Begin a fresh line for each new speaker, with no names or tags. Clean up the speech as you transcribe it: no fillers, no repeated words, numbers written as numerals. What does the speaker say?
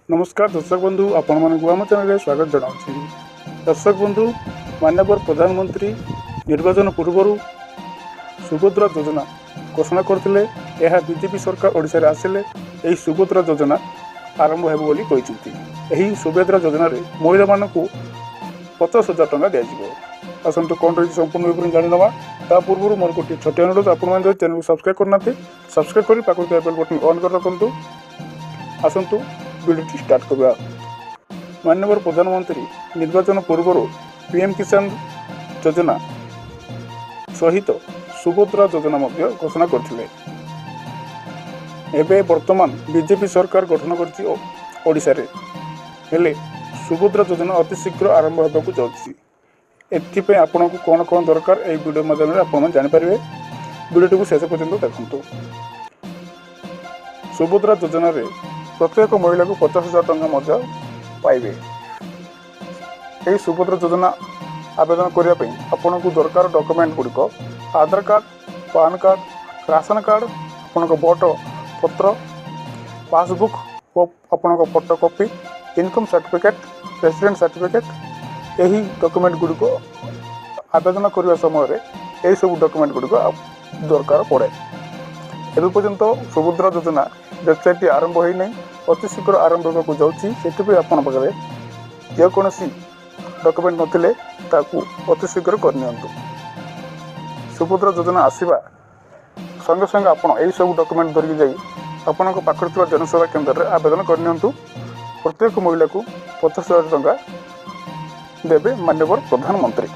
ନମସ୍କାର ଦର୍ଶକ ବନ୍ଧୁ, ଆପଣମାନଙ୍କୁ ଆମ ଚ୍ୟାନେଲରେ ସ୍ୱାଗତ ଜଣାଉଛି। ଦର୍ଶକ ବନ୍ଧୁ, ମାନ୍ୟବର ପ୍ରଧାନମନ୍ତ୍ରୀ ନିର୍ବାଚନ ପୂର୍ବରୁ ସୁଭଦ୍ରା ଯୋଜନା ଘୋଷଣା କରିଥିଲେ। ଏହା ବିଜେପି ସରକାର ଓଡ଼ିଶାରେ ଆସିଲେ ଏହି ସୁଭଦ୍ରା ଯୋଜନା ଆରମ୍ଭ ହେବ ବୋଲି କହିଛନ୍ତି। ଏହି ସୁଭଦ୍ରା ଯୋଜନାରେ ମହିଳାମାନଙ୍କୁ 50,000 ଟଙ୍କା ଦିଆଯିବ। ଆସନ୍ତୁ, କ'ଣ ରହିଛି ସମ୍ପୂର୍ଣ୍ଣ ବିବରଣୀ ଜାଣିନେବା। ତା ପୂର୍ବରୁ ମୋର ଗୋଟିଏ ଛୋଟିଆ ଅନୁରୋଧ, ଆପଣମାନେ ଯଦି ଚ୍ୟାନେଲକୁ ସବସ୍କ୍ରାଇବ୍ କରିନାହାନ୍ତି, ସବସ୍କ୍ରାଇବ୍ କରି ପାଖରେ ଥିବା ବେଲ୍ ବଟନ୍ ଅନ୍ କରି ରଖନ୍ତୁ। ଆସନ୍ତୁ, ଭିଡ଼ିଓଟି ଷ୍ଟାର୍ଟ କରିବା। ମାନ୍ୟବର ପ୍ରଧାନମନ୍ତ୍ରୀ ନିର୍ବାଚନ ପୂର୍ବରୁ ପିଏମ୍ କିଷାନ ଯୋଜନା ସହିତ ସୁଭଦ୍ରା ଯୋଜନା ମଧ୍ୟ ଘୋଷଣା କରିଥିଲେ। ଏବେ ବର୍ତ୍ତମାନ ବିଜେପି ସରକାର ଗଠନ କରିଛି ଓଡ଼ିଶାରେ। ହେଲେ ସୁଭଦ୍ରା ଯୋଜନା ଅତି ଶୀଘ୍ର ଆରମ୍ଭ ହେବାକୁ ଯାଉଛି। ଏଥିପାଇଁ ଆପଣଙ୍କୁ କ'ଣ କ'ଣ ଦରକାର, ଏହି ଭିଡ଼ିଓ ମାଧ୍ୟମରେ ଆପଣମାନେ ଜାଣିପାରିବେ। ଭିଡ଼ିଓଟିକୁ ଶେଷ ପର୍ଯ୍ୟନ୍ତ ଦେଖନ୍ତୁ। ସୁଭଦ୍ରା ଯୋଜନାରେ ପ୍ରତ୍ୟେକ ମହିଳାକୁ 50,000 ଟଙ୍କା ମଧ୍ୟ ପାଇବେ। ଏହି ସୁଭଦ୍ରା ଯୋଜନା ଆବେଦନ କରିବା ପାଇଁ ଆପଣଙ୍କୁ ଦରକାର ଡକୁମେଣ୍ଟ ଗୁଡ଼ିକ Aadhaar card, PAN card, ration card, ଆପଣଙ୍କ ଭୋଟ ପତ୍ର, ପାସବୁକ୍ ଓ ଆପଣଙ୍କ photo copy, income certificate, resident certificate. ଏହି ଡକୁମେଣ୍ଟ ଗୁଡ଼ିକ ଆବେଦନ କରିବା ସମୟରେ ଏହିସବୁ ଡକୁମେଣ୍ଟ ଗୁଡ଼ିକ ଦରକାର ପଡ଼େ। ଏବେ ପର୍ଯ୍ୟନ୍ତ ସୁଭଦ୍ରା ଯୋଜନା ୱେବସାଇଟ୍ଟି ଆରମ୍ଭ ହୋଇନାହିଁ, ଅତି ଶୀଘ୍ର ଆରମ୍ଭ ହେବାକୁ ଯାଉଛି। ସେଥିପାଇଁ ଆପଣଙ୍କ ପାଖରେ ଯେକୌଣସି ଡକୁମେଣ୍ଟ ନଥିଲେ ତାକୁ ଅତି ଶୀଘ୍ର କରିନିଅନ୍ତୁ। ସୁଭଦ୍ରା ଯୋଜନା ଆସିବା ସଙ୍ଗେ ସଙ୍ଗେ ଆପଣ ଏହିସବୁ ଡକୁମେଣ୍ଟ ଧରିକି ଯାଇ ଆପଣଙ୍କ ପାଖରେ ଥିବା ଜନସେବା କେନ୍ଦ୍ରରେ ଆବେଦନ କରିନିଅନ୍ତୁ। ପ୍ରତ୍ୟେକ ମହିଳାକୁ 50,000 ଟଙ୍କା ଦେବେ ମାନ୍ୟବର ପ୍ରଧାନମନ୍ତ୍ରୀ।